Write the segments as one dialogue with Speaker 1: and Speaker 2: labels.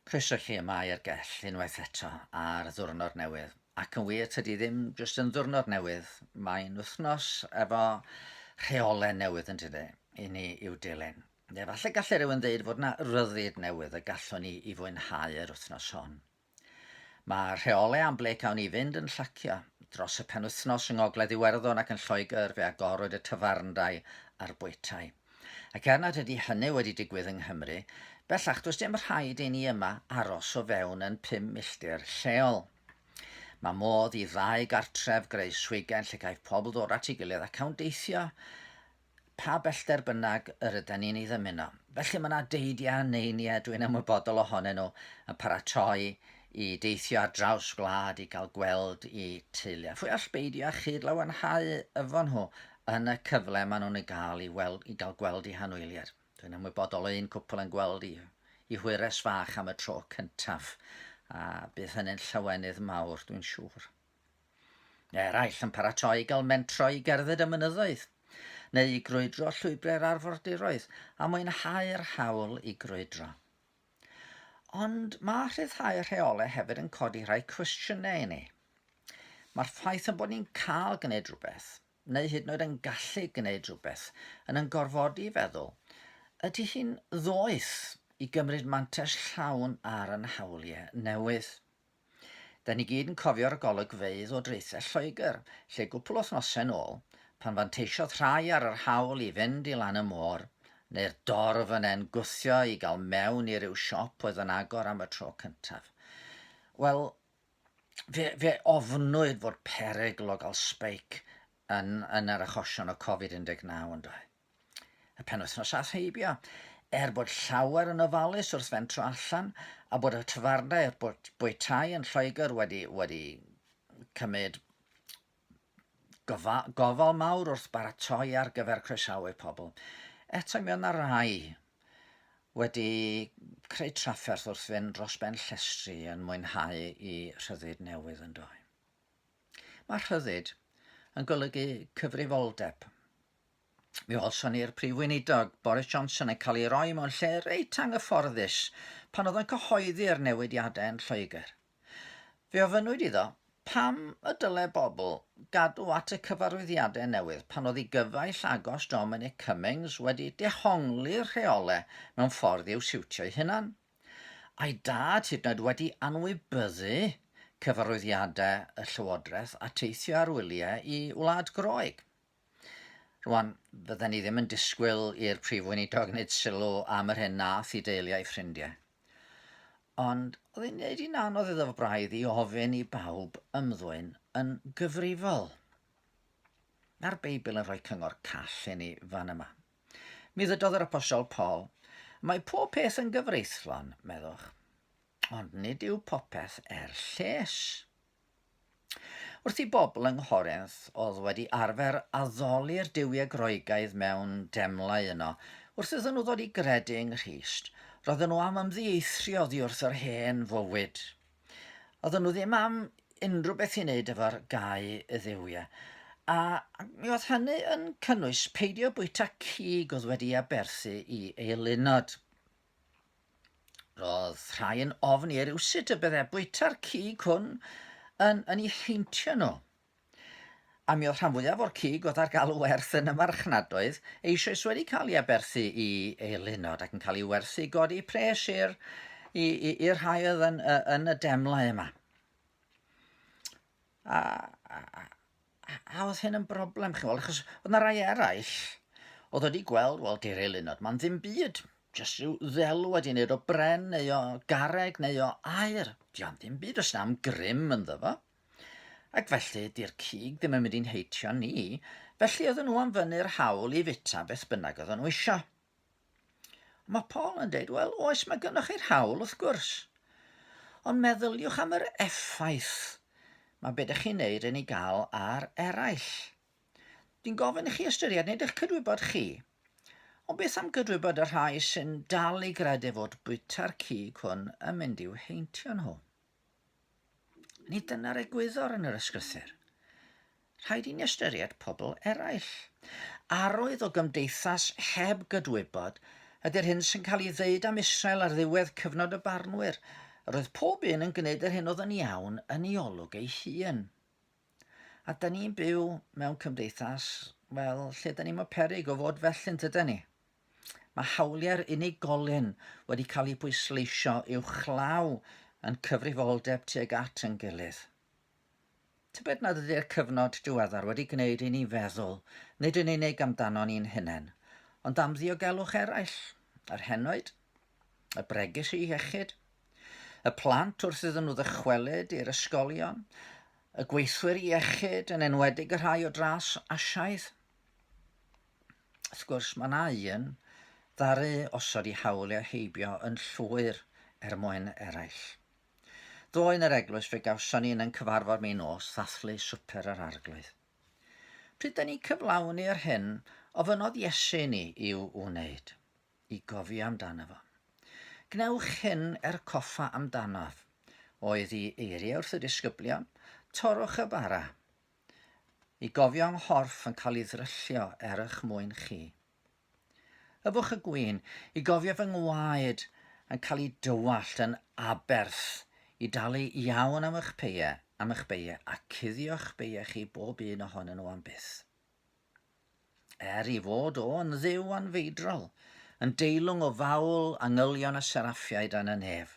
Speaker 1: Croeso chi yma i'r gell unwaith eto ar ddiwrnod newydd. Ac yn wir, tydi ddim jyst yn ddiwrnod newydd, mae'n wythnos efo rheolau newydd yn dydy, i ni i'w dilyn. Neu falle gallai rhywun ddeud fod yna ryddid newydd y gallwn ni i fwynhau yr wythnos hon. Mae rheolau am ble cawn ni fynd yn llacio. Dros y penwythnos yng Ngogledd Iwerddon ac yn Lloegr fe agorwyd y tafarndai a'r bwytai. Ac er nad ydy hynny wedi digwydd yng Nghymru, bellach does dim rhaid i ni yma aros o fewn yn 5 milltir lleol. Mae modd i ddau gartref greu swigen lle caiff pobl ddod at ei gilydd a cawn deithio pa bellter bynnag yr yden ni'n ei ddymuno. Felly mae yna deidiau a neiniau dwi'n ymwybodol ohonyn nhw yn paratoi i deithio ar draws gwlad i gael gweld i teulu. A phwy all beidio â chyd-lawenhau efo nhw yn y cyfle maen nhw'n ei gael i, weld, i gael gweld i hanwyliad. Dwi'n ymwybodol o un cwpl yn gweld i, i hwyres fach am y tro cyntaf, a bydd hynny'n llawenydd mawr, dwi'n siŵr. Eraill yn paratoi i gael mentro i gerdded y mynyddoedd, neu i grwydro llwybrau'r arfordiroedd a mwynhau'r hawl i grwydro. Ond mae rhyddhau rheolau hefyd yn codi rhai cwestiynau i ni. Mae'r ffaith yn bod ni'n cael gwneud rhywbeth, neu hyd yn oed yn gallu gwneud rhywbeth, yn yn gorfodi i feddwl, ydy hi'n ddoeth i gymryd mantais llawn ar yn hawliau newydd? Da ni gyd yn cofio'r golygfeydd o draethau Lloegr, lle gwpl o wythnosau nôl, pan fanteisiodd rhai ar yr hawl i fynd i lan y môr, neu'r dorf yne'n gwthio i gael mewn i ryw siop oedd yn agor am y tro cyntaf. Wel, fe, fe ofnwyd fod perygl o gael spike yn, yn yr achosion o Covid-19 yn doedd. Y penwythnos aeth heibio, er bod llawer yn ofalus wrth fentro allan a bod y tafarndai a'r bwytai yn Lloegr wedi, wedi cymryd gofal, gofal mawr wrth baratoi ar gyfer croesawu pobl. Eto mi oedd yna rai wedi creu trafferth wrth fynd dros ben llestri yn mwynhau i rhyddid newydd yn doedd. Mae rhyddid yn golygu cyfrifoldeb. Mi welson ni'r Prif Weinidog, Boris Johnson, yn cael ei roi mewn lle reit anghyfforddus pan oedd yn cyhoeddi'r newidiadau yn Lloegr. Fe ofynnwyd iddo pam y dyle bobl gadw at y cyfarwyddiadau newydd pan oedd ei gyfaill agos Dominic Cummings wedi dehongli'r rheolau mewn ffordd i'w siwtio'i hunan. A'i dad hyd yn oed wedi anwybyddu cyfarwyddiadau y Llywodraeth a teithio ar wyliau i Wlad Groeg. Rwan, fydden ni ddim yn disgwyl i'r Prif Weinidog wneud sylw am yr hyn nath i deulu a'i ffrindiau. Ond oedd hi'n neud hi'n anodd iddo fo braidd i ofyn i bawb ymddwyn yn gyfrifol. Mae'r Beibl yn rhoi cyngor call i ni fan yma. Mi ddydodd yr Apostol Paul, Mae pob peth yn gyfreithlon, meddwch, ond nid yw popeth er lles. Wrth i bobl yng Nghorinth oedd wedi arfer addoli'r duwiau Groegaidd mewn demlau yno, wrth iddyn nhw ddod i gredu yng Nghrist, roedden nhw am ymddieithrio oddi wrth yr hen fywyd. Oedden nhw ddim am unrhyw beth i wneud efo'r gau y dduwiau. A mi oedd hynny yn cynnwys peidio bwyta cig oedd wedi aberthu i eilunod. Roedd rhai yn ofni rywsut y bydde bwyta'r cig hwn yn, yn eu heintio nhw. A mi oedd rhan fwyaf o'r cig oedd ar gael werth yn y marchnadoedd eisoes wedi cael ei aberthu i eilunod ac yn cael ei werthu i godi pres i'r i'r rhai oedd yn, yn y demlau yma. A, a, a, a oedd hyn yn broblem, chi'n gweld, achos oedd yna rai eraill oedd wedi gweld, wel, di'r eilunod, mae'n ddim byd, jyst rhyw ddelw wedi wneud o bren neu o garreg neu o aer. Dio'n ddim byd, oes na'm grym ynddo fo. Ac felly, 'di'r cig ddim yn mynd i'n heitio ni, felly oedden nhw am fynnu'r hawl i fita beth bynnag oedden nhw isio. Ond mae Paul yn dweud, wel, oes, mae gynnoch chi'r hawl, wrth gwrs. Ond meddyliwch am yr effaith mae beth ydych chi'n neud yn ei gael ar eraill. Dwi'n gofyn i chi ystyried nid eich cydwybod chi, ond beth am gydwybod y rhai sy'n dal i gredu fod bwyta'r cig hwn yn mynd i'w heintio nhw? Nid dyna'r egwyddor yn yr ysgrythur. Rhaid i ni ystyried pobl eraill. Arwydd o gymdeithas heb gydwybod Ydy'r hyn sy'n cael ei ddeud am Israel ar ddiwedd cyfnod y barnwyr. Yr oedd pob un yn gwneud yr hyn oedd yn iawn yn ei olwg ei hun. A da ni'n byw mewn cymdeithas, wel, lle da ni'n peryg o fod felly, yn tyda ni? Mae hawliau'r unigolyn wedi cael ei bwysleisio uwchlaw yn cyfrifoldeb tuag at yn gilydd. Tybed nad ydy'r cyfnod diweddar wedi gwneud i ni feddwl, nid yn unig amdanon ni'n hunain, ond am ddiogelwch eraill, yr henoed, y bregus eu hiechyd, y plant wrth iddyn nhw ddychwelyd i'r ysgolion, y gweithwyr iechyd, yn enwedig y rhai o dras Asiaidd. Wrth gwrs, mae yna un ddaru osod i hawliau heibio yn llwyr er mwyn eraill. Ddoe yn yr eglwys fe gawson ni yn ein cyfarfod min nos ddathlu Swper yr Arglwydd. Pryd da ni'n cyflawni yr hyn ofynnodd Iesu ni i'w wneud, i gofio amdano fo. Gwnewch hyn er coffa amdanof, oedd i eiriau wrth y disgyblion, torrwch y bara, i gofio 'nghorff yn cael ei ddryllio er eich mwyn chi. Yfwch y gwin, i gofio fy ngwaed yn cael ei dywallt yn aberth i dalu iawn am eich peie, am eich beie, a cuddio'ch beie chi bob un ohonyn nhw am byth. Er i fod o yn dduw anfeidrol, yn deilwng o fawl angylion a seraffiaid yn y nef,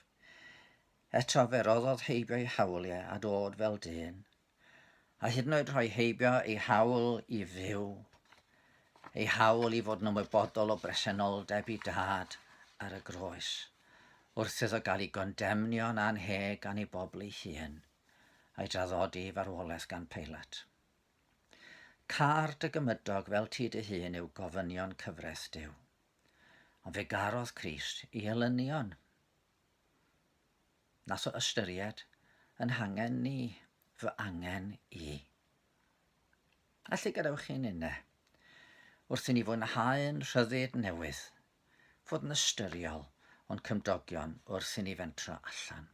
Speaker 1: eto fe roddodd heibio'i hawliau a dod fel dyn, a hyd yn oed rhoi heibio ei hawl i fyw, ei hawl i fod yn ymwybodol o bresenoldeb i dad ar y groes, wrth iddo gael ei gondemnio'n annheg gan ei bobl ei hun, a'i draddodi i farwolaeth gan Peilat. Car dy gymydog fel ti dy hun yw gofynion cyfraith Duw. Ond fe garodd Crist i elynion. Nath o ystyried yn hangen ni, fy angen i. Felly gadewch i ninne, wrth i ni fwynhau'n rhyddid newydd, fod yn ystyriol o'n cymdogion wrth i ni fentro allan.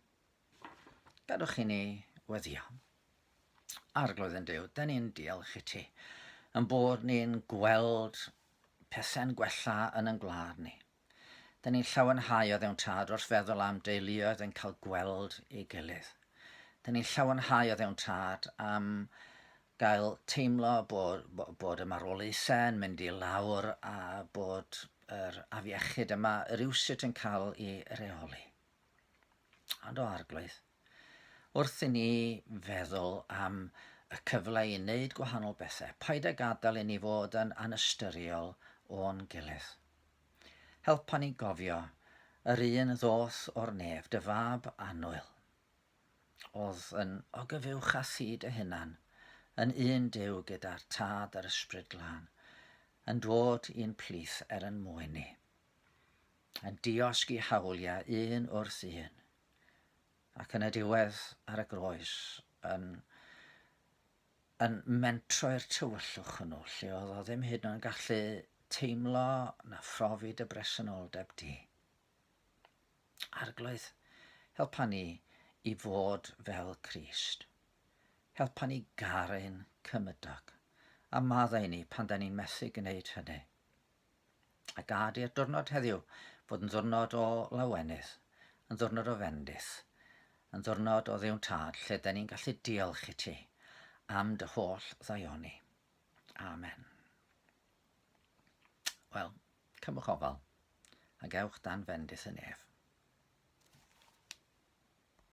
Speaker 1: Gadewch i ni weddio. Arglwydd yn Duw, dyn ni'n diolch i ti yn bod ni'n gweld pethau'n gwella yn ein gwlad ni. Dyn ni'n llawenhau o Dduw'n Tad wrth feddwl am deuluoedd yn cael gweld ei gilydd. Dyn ni'n llawenhau o Dduw'n Tad am gael teimlo bod, bod y marwolaethau yn mynd i lawr a bod yr afiechyd yma rywsut yn cael ei reoli. Ond o Arglwydd, wrth i ni feddwl am y cyfle i wneud gwahanol bethau, paid â gadael i ni fod yn anystyriol o'n gilydd. Helpa ni gofio yr un ddoth o'r nef, dy fab annwyl, oedd yn ogyfuwch â thi dy hunan, yn un Duw gyda'r Tad a'r Ysbryd Glân, yn dod i'n plith er yn mwyn ni, yn diosg i hawliau un wrth un, ac yn y diwedd ar y groes yn yn mentro i'r tywyllwch hwnnw, lle oedd o ddim hyd yn oed yn gallu teimlo na phrofi dy bresenoldeb di. Arglwydd, helpa ni i fod fel Crist. Helpa ni garu'n cymydog, a maddau ni pan da ni'n methu gwneud hynny. A gad i'r diwrnod heddiw fod yn ddiwrnod o lawenydd, yn ddiwrnod o fendith, yn ddiwrnod o Dduw'n Tad lle da ni'n gallu diolch i ti am dy holl ddaioni. Amen. Wel, cymwch ofal, ac ewch dan fendith y nef.